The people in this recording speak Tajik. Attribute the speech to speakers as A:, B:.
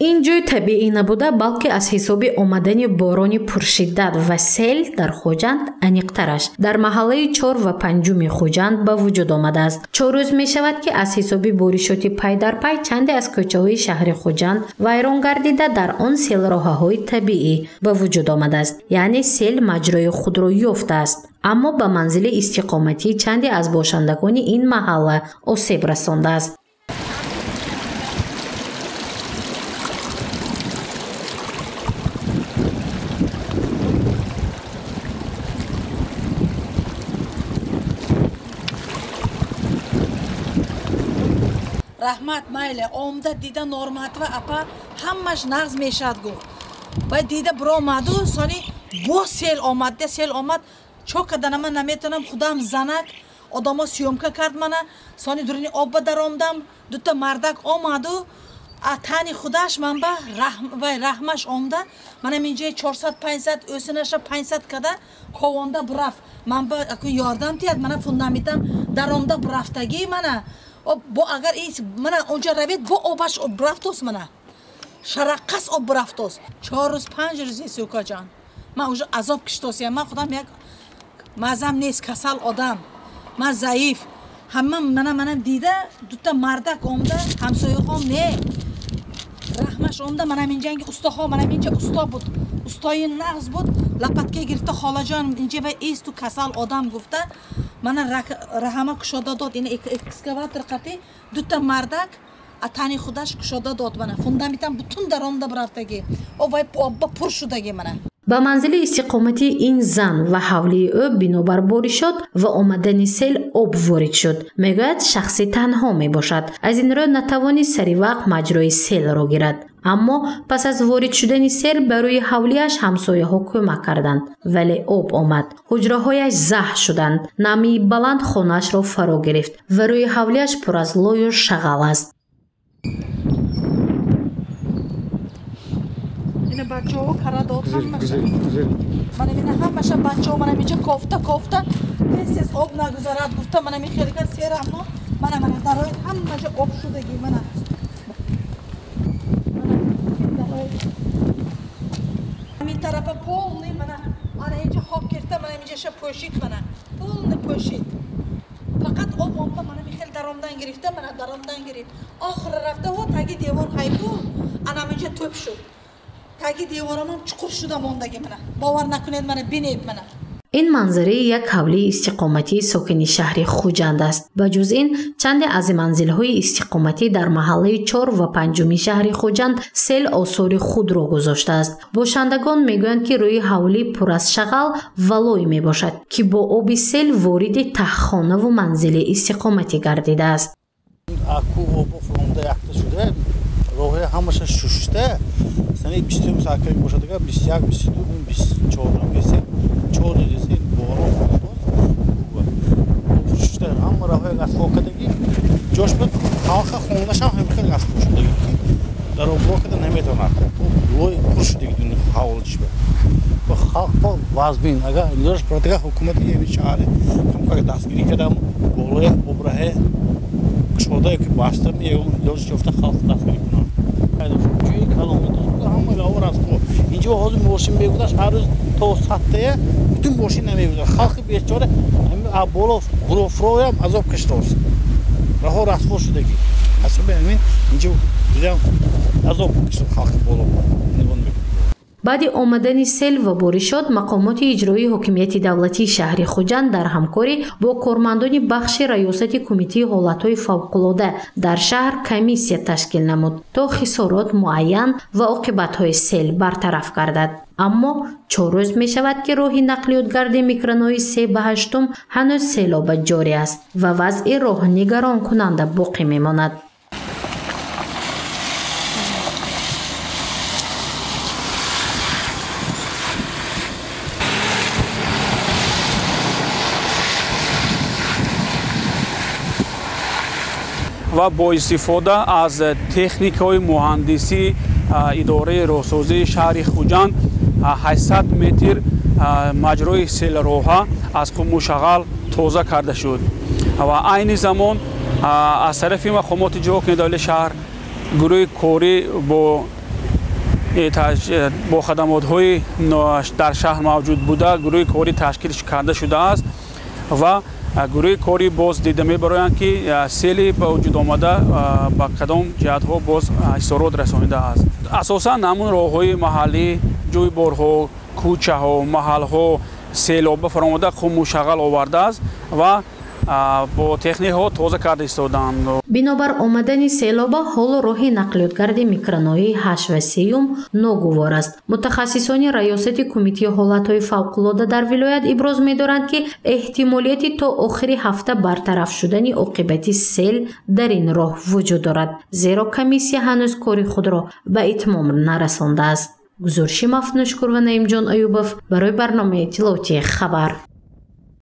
A: Ин ҷой табиӣ набуда, балки аз ҳисоби омадани борони пуршиддат ва сел дар Хуҷанд, аниқтараш дар маҳаллаи 4 ва 5 Хуҷанд ба вуҷуд омадааст. 4 рӯз мешавад, ки аз ҳисоби боришоти пай дар пай чанде аз кӯчаҳои шаҳри Хуҷанд вайрон гардида, дар он селроҳаҳои табиӣ ба вуҷуд омадааст, яъне сел маҷрои худро ёфтааст, аммо ба манзили истиқоматии чанде аз бошандагони ин маҳалла осеб расондааст.
B: Раҳмат, майле омда дида Норматова апа ҳамаш нағз мешад гуфт. Баъд дида биромаду сони бо сел омад, де сел омад, чо каданама наметонам, худам занак, одамо съёмка кард мана, сони дуруни об ба даромдам, дута мардак омаду тани худаш ман ба вай раҳмаш омда, манам инҷои 400-500 ӯсинаша 500 када ковонда бурафт. Ман ба акун ёрдам тиҳад, мана фундаментам даромда бурафтагӣ мана. Бо агар мана онҷо равед, бо обаш рафтос, мана шараққас об бурафтос. 4 рӯз 5 рӯз ест, укаҷон, ман уже азоб киштосиям. Ман худам як мазам нест, касал одам, ман заиф. Ҳама мана манам дида дута мардак омда, ҳамсояҳом не раҳмаш омда, манам инҷанги устоҳо, манам инҷа усто буд, устои нағз буд, лопатка гирифта, холаҷон инҷа ва исту касал одам гуфта, мана раҳама кушода дод, ина экскаватор қати дута мардак атани худаш кушода дод, мана фундаментам бутун даромда бурафтагӣ, вай обба пур шудагӣ мана.
A: Ба манзили истиқоматии ин зан ва ҳавлии ӯ бинобар боришот ва омадани сел об ворид шуд. Мегӯяд, шахси танҳо мебошад, аз ин рӯ натавонист сари вақт маҷрои селро гирад. Аммо пас аз ворид шудани сел ба рӯи ҳавлиаш ҳамсояҳо кӯмак карданд, вале об омад. Ҳуҷраҳояш заҳр шуданд, намии баланд хонаашро фаро гирифт ва рӯи ҳавлиаш пур аз лою шағал аст.
B: Бачаҳо кара дод ҳамаша. Мана мина ҳамаша бачаҳо, мана инҷа кофта кофта тез тез об нагузарад гуфта, мана ми хелика серамно, мана мана дарояд ҳамаҷа об шудагӣ, мана ҳамин тарафа полный, мана мана инҷа хок гирифта, мана инҷаша пӯшид, мана полный пӯшид. Фақат об омда, мана ми хел даромдан гирифта, мана даромдан гирифт. Охир рафта во таги девор ҳайку, анам инҷа тӯп шуд. Таги деворамон чуқур шуда мондагӣ, мана бовар накунед, мана бинед, мана.
A: Ин манзараи як ҳавлии истиқоматии сокини шаҳри Хуҷанд аст. Ба ҷуз ин, чанде аз манзилҳои истиқоматӣ дар маҳаллаи 4 ва 5 шаҳри Хуҷанд сел осори худро гузоштааст. Бошандагон мегӯянд, ки рӯи ҳавлӣ пур аз шағал ва лой мебошад, ки бо оби сел вориди таҳхонаву манзили истиқоматӣ гардидааст.
C: Аку обо фуромда якта шуда, роҳи ҳамаша шушта, санаи 20 сакри бошадага 21, 22, 24, 23, 4 рӯзи борон шушта, ҳама роҳи асфалт кардагӣ, ҷош буд, халқа хонашам ҳам хеле асфалт шудагӣ, ки дар обро карда наметавонад. Лой пур шудагӣ дуни ҳавлиш ба. Ба халқ по вазбин, агар илоҷ протига ҳукумати ҳамин шаҳри камкак дастгирӣ кардам, болои обраҳе кушода ки баста меём, илоҷ ёфта халқ дастгирӣ кунад. Ҷои калон ҳама равор аст. Инҷо ҳозир мошин мегузашт, ҳар рӯз то саттая бутун мошин намегузашт. Халқи бечора боло бурофроям азоб кашидааст. Раҳо расво шудагӣ. Аз сабаби ҳамин инҷо бирам азоб кашид халқи боло.
A: Баъди омадани сел ва боришот, мақомоти иҷроии ҳокимияти давлатии шаҳри Хуҷанд дар ҳамкорӣ бо кормандони бахши раёсати кумитаи ҳолатҳои фавқулода дар шаҳр комиссия ташкил намуд, то хисорот муайян ва оқибатҳои сел бартараф гардад. Аммо 4 рӯз мешавад, ки роҳи нақлиётгарди микронои 3 ба 8 ҳанӯз селоба ҷорӣ аст ва вазъи роҳ нигаронкунанда боқӣ мемонад.
D: Ва бо истифода аз техникаҳои муҳандисӣ идораи роҳсозии шаҳри Хуҷанд 800 метр маҷрои селроҳа аз қуму шағал тоза карда шуд ва айни замон аз тарафи мақомоти иҷроии давлати шаҳр гурӯҳи корӣ бо Бо хадамотҳои дар шаҳр мавҷуд буда гурӯҳи корӣ ташкил карда шудааст ва гурӯҳи корӣ боз дида мебароянд, ки сели ба вуҷуд омада ба кадом ҷиҳатҳо боз хисорот расонидааст. Асосан ҳамун роҳҳои маҳаллӣ, ҷӯйборҳо, кӯчаҳо, маҳалҳо селоба фаромада хуму шағал овардааст ва бо техникаҳо тоза карда истоданд.
A: Бинобар омадани селоба ҳоло роҳи нақлиётгарди микроноҳияи 8 ва 3 ногувор аст. Мутахассисони раёсати кумитаи ҳолатҳои фавқулода дар вилоят иброз медоранд, ки эҳтимолияти то охири ҳафта бартараф шудани оқибати сел дар ин роҳ вуҷуд дорад, зеро комиссия ҳанӯз кори худро ба итмом нарасондааст. Гузориши Мафнушкур ва Наимҷон Аюбов барои барномаи иттилоотии «Хабар».